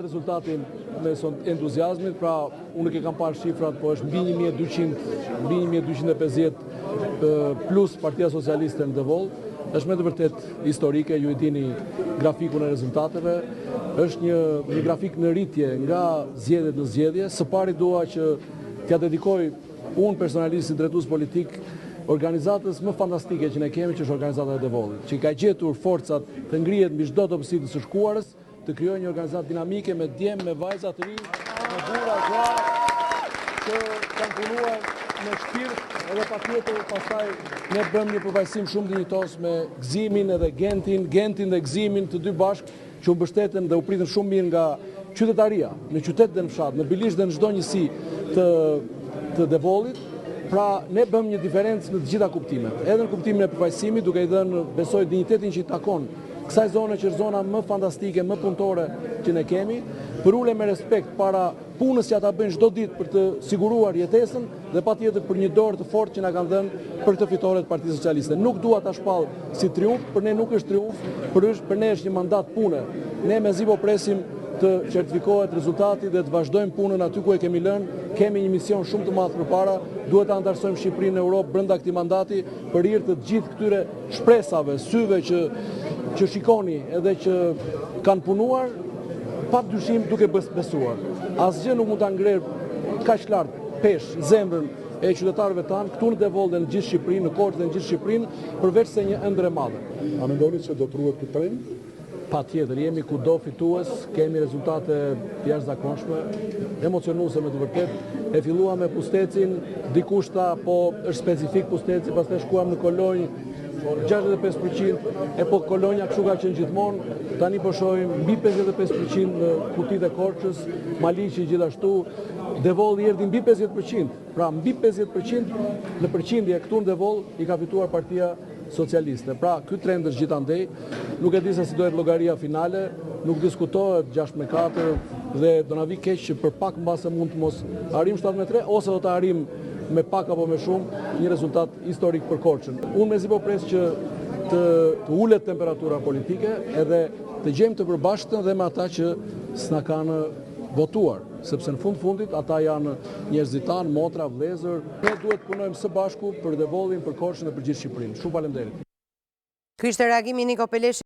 Rezultatin mes entuziazmit, pra unë nuk e kam parë shifrat, po është mbi 1200, mbi 1250 plus Partia Socialiste në Devoll. Është me të vërtetë historike, ju e dini grafikun e rezultateve. Është një një grafik në rritje nga zgjedhjet në zgjedhje. Së pari dua që t'ia dedikoj unë personalisht si drejtues politik organizatës më fantastike që ne kemi, që është organizata e Devollit, që i ka gjetur forcat të ngrihet mbi çdo dobësi të së shkuarës, të krijojë një organizatë dinamike me djem, me vajza të rinj, me burra, gra, që kanë punuar me shpirt edhe patjetër pastaj ne bëmë një përfaqësim shumë dinjitoz me Gëzimin edhe Gentin, Gentin dhe Gëzimin të dy bashkë që u mbështetën dhe u pritën shumë mirë nga qytetaria, në qytet dhe në fshat, në Bilisht dhe në çdo njësi të të Devollit. Pra, ne bëmë një diferencë në të gjitha kuptimet, edhe në kuptimin e përfaqësimit, duke i dhënë, besoj, dinjitetin që i takon kësaj zone që është zona më fantastike, më punëtore që ne kemi, përulem me respekt para punës që ata bëjnë çdo ditë për të siguruar jetesën dhe patjetër për një dorë të fortë që na kanë dhënë për këtë fitore të Partisë Socialiste. Nuk dua ta shpall si triumf, për ne nuk është triumf, për, është, për ne është një mandat pune. Ne mezi po presim të certifikohet rezultati dhe të vazhdojmë punën aty ku e kemi lënë. Kemi një mision shumë të madh përpara, duhet të anëtarësojmë Shqipërinë në Europë brenda këtij mandati për hir të gjithë këtyre shpresave, syve që që shikoni edhe që kanë punuar pa dyshim duke besuar. Asgjë nuk mund ta ngrerë kaq lart peshë zemrën e qytetarëve tanë këtu në Devoll dhe në gjithë Shqipërinë, në Korçë dhe në gjithë Shqipërinë, përveç se një ëndërr e madhe. A mendoni se do të ruhet ky trend? Patjetër, jemi kudo fitues, kemi rezultate të jashtëzakonshme, emocionuese me të vërtetë. E filluam me Pustecin, dikush tha, po është specifik Pusteci, pastaj shkuam në Kolonjë, 65%, e po Kolonja kështu ka qenë gjithmonë, tani po shohim mbi 55% në kutitë e Korçës, Maliqi gjithashtu, Devolli erdhi mbi 50%, pra mbi 50% në përqindje këtu në Devoll i ka fituar partia socialiste. Pra, ky trend është gjithandej, nuk e di se si do jetë llogaria finale, nuk diskutohet 6 me 4 dhe do na vi keq që për pak mbase mund të mos arrijmë 7 me 3 ose do të arrijmë me pak apo me shumë një rezultat historik për Korçën. Unë mezi po pres që të, të ulet temperatura politike edhe të gjejmë të përbashkëtën dhe me ata që s'na kanë votuar, sepse në fund fundit ata janë njerëzit tanë, motra, vëllezër. Ne duhet të punojmë së bashku për Devollin, për Korçën dhe për gjithë Shqipërinë. Shumë faleminderit. Ky ishte reagimi i Niko Peleshit.